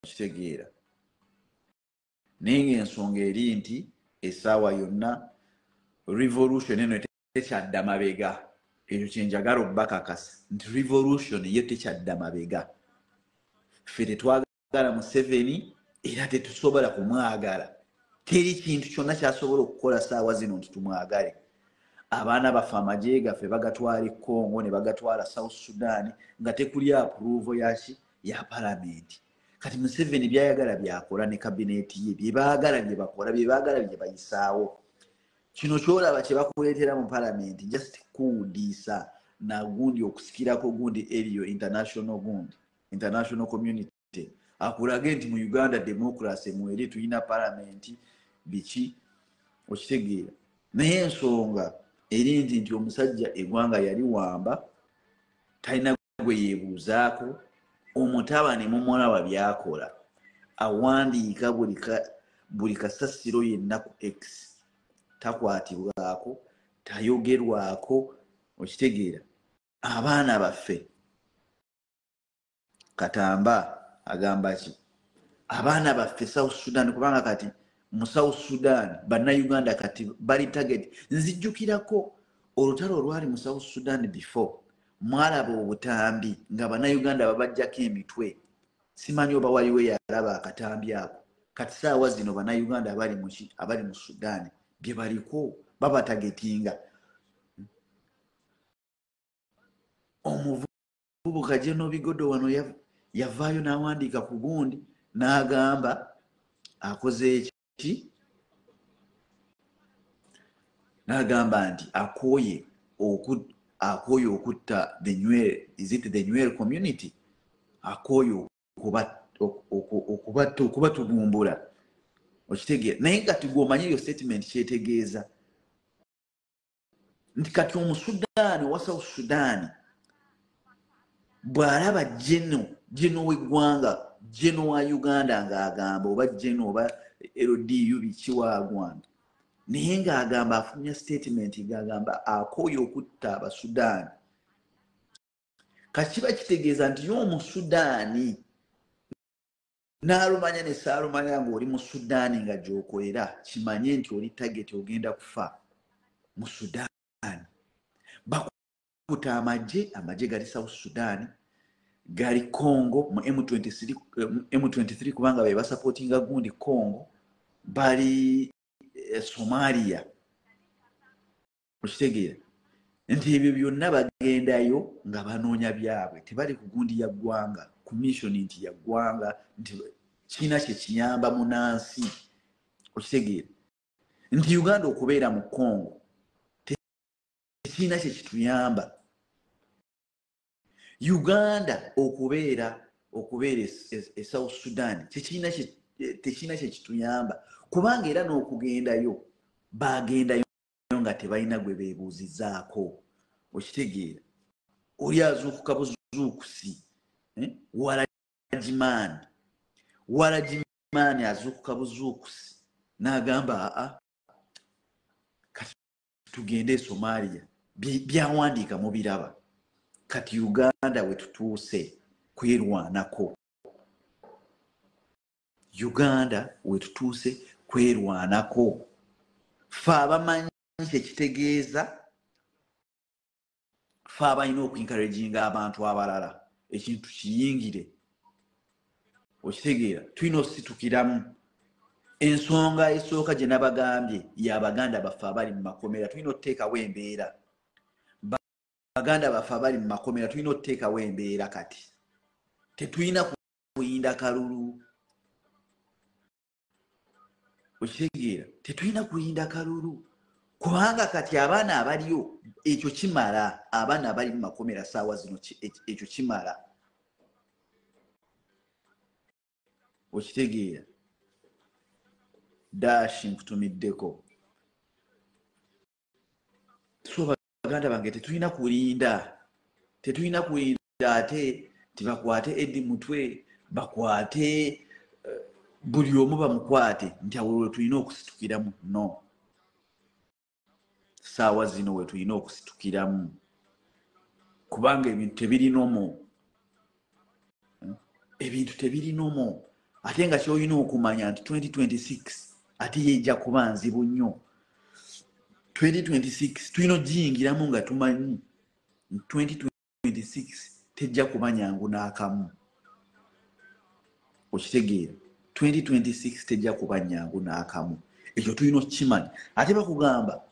Okitegeera? Naye ngaensonga eri nti essaawa yonna revolution eno tekyadda mabega. Ekyo kyenjagala obbakakasa nti revolution ye tekyadda mabega. Ffe tetwagala Museveni era tetusobola kumwagala. Teri kintu kyonna kyasobola okukola saawa zino nti tumwagale. Abaana baffe amagye gaffe bagatwala e Congo ne bagatwala South Sudan nga tekuli approval yaki ya palamenti. Kati Museveni byayagala byakola ne kabineeti ye, byebaagala bye bakola, byebaagala bye bayisaawo. Kino kyolaba kye bakuleetera mu palamenti just kuwudiisa nagundi okusikirako gundi eriyo international gundi international community akulage nti mu Uganda democracy mweri, tulina palamenti biki. Okitegeera? Naye ensonga eri nti omusajja eggwanga yali wamba, talina gwe yeebuuzaako. Omutabani mumulaba byakola, awandiika buli kasasiro yenna ku X, takwatibwako, tayogerwako. Okitegeera? Abaana baffe, Katamba agamba ki? Abaana baffe South Sudan, kubanga kati mu South Sudan Bannayuganda kati bali target. Nzijjukirako olutalo olwali mu South Sudan before, mwalaba obutambi nga Bannayuganda babajjako emitwe. Simanyi oba waliwo yalaba akatambi ako. Kati saawa zino Bannayuganda abali muki, abali mu Sudan bye baliko babatargetinga. Omuvubuka Geno Bigodo wano yavaayo n'awandiika ku gundi n'agamba akoze eki, n'agamba nti akooye okutta the Nuer, is it the Nuer community? Akooye okubatta, okubatugumbula. Okitegeera? Naye kati gw'omanyi eyo statement kyetegeeza nti kati Omusudaani owa South Sudan bw'alaba geno w'eggwanga, geno wa Uganda ng'agamba oba geno oba LDU biki wa Gwanda, naye ng'agamba afulumya statement ng'agamba akooye okutta Abasudaani, kati kiba kitegeeza nti ye Omusudaani n'alumanya ne saalumanya ng'oli mu Sudaani nga gy'okolera, kimanye nti oli target, ogenda kufa mu Sudaani. Bakuta amagye, amagye gali South Sudan, gali Congo mu M23, M23 kubanga be basupportinga gundi Congo, bali Somalia. Okitegeera nti ebyo byonna bagendayo nga banoonya byabwe, tebali ku gundi ya ggwanga, ku mission nti ya ggwanga, nti kirina kye kiyamba munansi. Okitegeera nti Uganda okubeera mu Congo tekirina kye kituyamba? Uganda okubeera e South Sudan tekirina kye kituyamba, kubanga era n'okugendayo bagendayo nga tebalina gwe beebuuzizaako. Okitegeera? Oli azuukuka buzuukusi, walagimaani, walagimaani azuukuka buzuukusi n'agamba aa kati tugende e Somalia. Byawandiika mubiraba. Kati Uganda we tutuuse kwerwanako, Uganda we tutuuse kwerwanako. Fe abamanyi kyekitegeeza, fe abalina okuencouraginga abantu abalala ekintu kiyingire. Okitegeera? Tulina okusitukiramu. Ensonga esooka gye nabagambye y'abaganda baffe abali mu makomera. Tulina okuteekawo embeera. Baganda baffe abali mu makomera, tulina okuteekawo embeera kati. Tetulina kuyinda kalulu. Okitegeera? Tetulina kuyinda kalulu, kubanga kati abaana abaliyo ekyo kimala. Abaana abali mu makomera saawa zino ekyo kimala. Okitegeera? Dash nkutumiddeko. So baganda bange, tetulina kulinda, tetulina kulinda ate tibakwate Edi Mutwe, bakwate buli omu bamukwate nti awo we tulina okusitukiramu. No, saawa zino we tulina okusitukiramu, kubanga ebintu tebirinomo, ebintu tebirinomo. Ate nga ky'olina okumanya nti 2026 ate yejja kuba nzibu nnyo. 2026 tulina ogiyingiramu nga tumanyi 2026 tejja kuba nyangu n'akamu. Okitegeera, 2026 tejja kuba nyangu n'akamu. Ekyo tulina okukimanya. Ate bakugamba,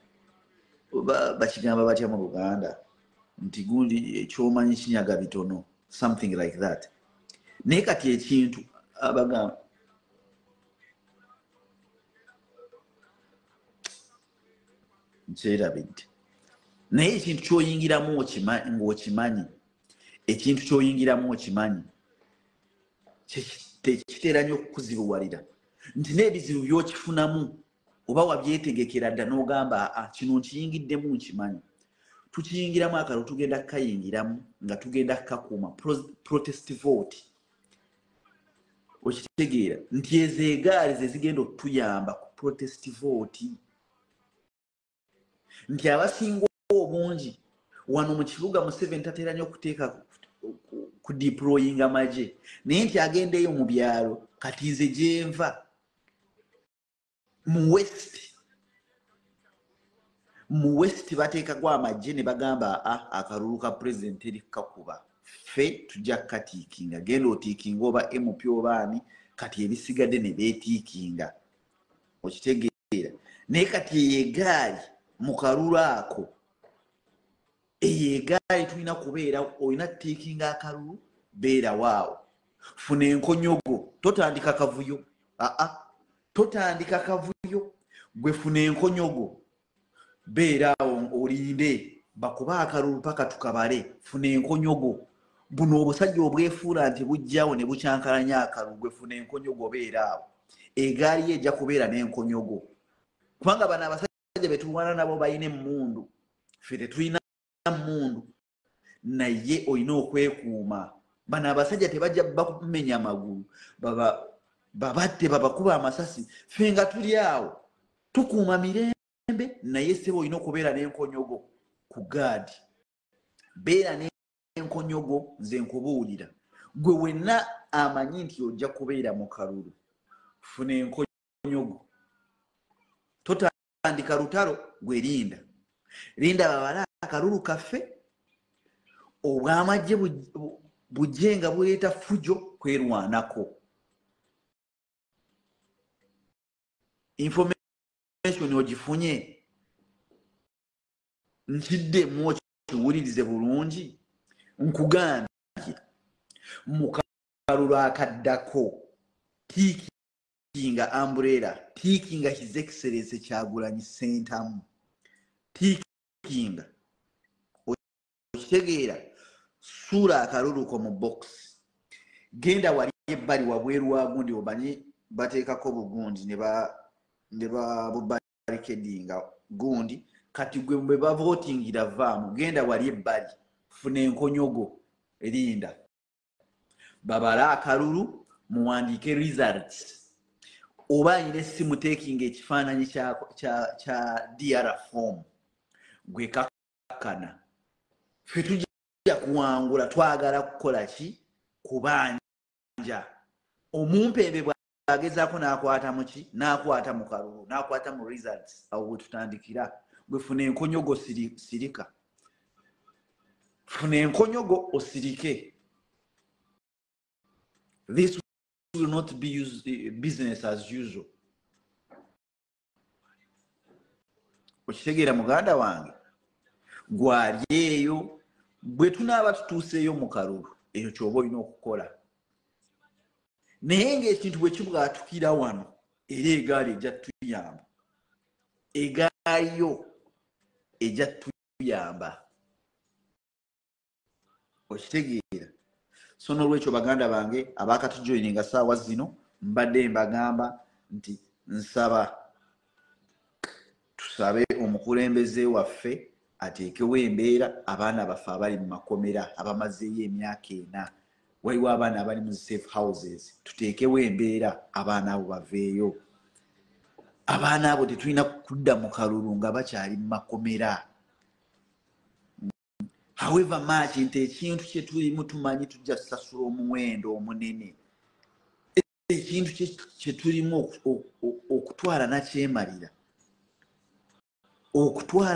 bakigamba batya mu Luganda nti gundi ekyomanyi kinyaga bitono, something like that. Naye kati ekintu abagamba nkyerabidde, naye ekintu kyoyingiramu ng'okimanyi, ekintu kyoyingiramu okimanyi tekitera nnyo okukuzibuwalira, nti n'ebizibu by'okifunamu oba wabyetegekera dda n'ogamba aa kino nkiyingiddemu nkimanyi. Tukiyingiramu akalulu tugenda kukayingiramu nga tugenda kukakuuma protest vote. Okitegeera nti ezo egaali ze zigenda okutuyamba ku protest vote, nti abasinga obungi wano mu kibuga Museveni tatera nnyo okuteeka ku deployinga magye, naye nti agendeyo mu byalo. Kati nze gyenva mu West bateekako amagye ne bagamba akalulu ka president teri kakuba, ffe tujja kukatiikinga, genda otiikinga oba MP oba ani, kati ebisigadde ne beetiikinga. Okitegeera? Naye kati eyo egaali mu kalulu ako, eyo egaali tulina kubeera, olina tiikinga akalulu, beerawaawo, funa enkonyogo, totandika kavuyo. Aa, totandika kavuyo, gwe funa enkonyogo, beeraawo olinde bakuba akalulu paka tukabale. Funa enkonyogo, buno obusajja obwefuula nti bujjawo ne bukyankalanya akalulu, gwe funa enkonyogo, beeraawo. Egaali ye ejja kubeera n'enkonyogo, kubanga bano abasajja betulwana nabo balina emmundu, ffe tetulina mmundu, naye olina okwekuuma. Bano abasajja tebajja bakumenya magulu, babatte babakuba amasasi, ffe nga tuli awo tukuuma mirembe. Naye ssebo olina okubeera n'enkonyogo ku gaadi, beera n'enkonyogo. Nze nkubuulira, gwe wenna amanyi nti ojja kubeera mu kalulu, funa enkonyogo, totandika lutalo, gwe linda linda babale akalulu kaffe, obwamagye bujje nga buleeta fujo kwerwanako. Information ogifunye, nkiddemu okiwulirize bulungi. Nkugambye mu kalulu akaddako tiikinga umbrella, tiikinga His Excellency Kyagulanyi Ssentamu, tiikinga. Okitegeera? Suula akaluluko mu box, genda wali ebbali wabweru wa gundi, omanyi bateekako bugundi ne babubarricadinga gundi, kati gwe bwe bavootingira vaamu, genda wali ebbali, funa enkonyogo, erinda babale akalulu, muwandiike results. Oba ayina essimu, takinga ekifaananyi kya DR form, gwe kakkana. Ffe tujja kuwangula, twagala kukola ki? Kubanja. Omumpembe bw'agezaako n'akwata mu ki, n'akwata mu kalulu, n'akwata mu results, awo we tutandikira. Gwe funa enkonyogo, sirika, funa enkonyogo osirike. This will not be business as usual. Okitegeera muganda wange? Gwali eyo bwe tunaaba tutuuseeyo mu kalulu, ekyo ky'oba olina okukola. Naye ng'ekintu bwe kibwatukira wano, era egaali ejja tuyamba, egaali yo ejja tuyamba. Okitegeera? So n'olwekyo baganda bange abaakatujoyininga saawa zino, mbadde mbagamba nti nsaba tusabe omukulembeze waffe ateekewo embeera abaana baffe abali mu makomera abamazeeyo emyaka 4. Waliwo abaana abali mu safe houses, tuteekewo embeera abaana abo baveeyo. Abaana abo tetulina kudda mu kalulu nga bakyali mu makomera. However much nti ekintu kye tulimu tumanyi tujja kusasula omuwendo omunene. Ekintu kye tulimu okutwala nakyemalira, okutwala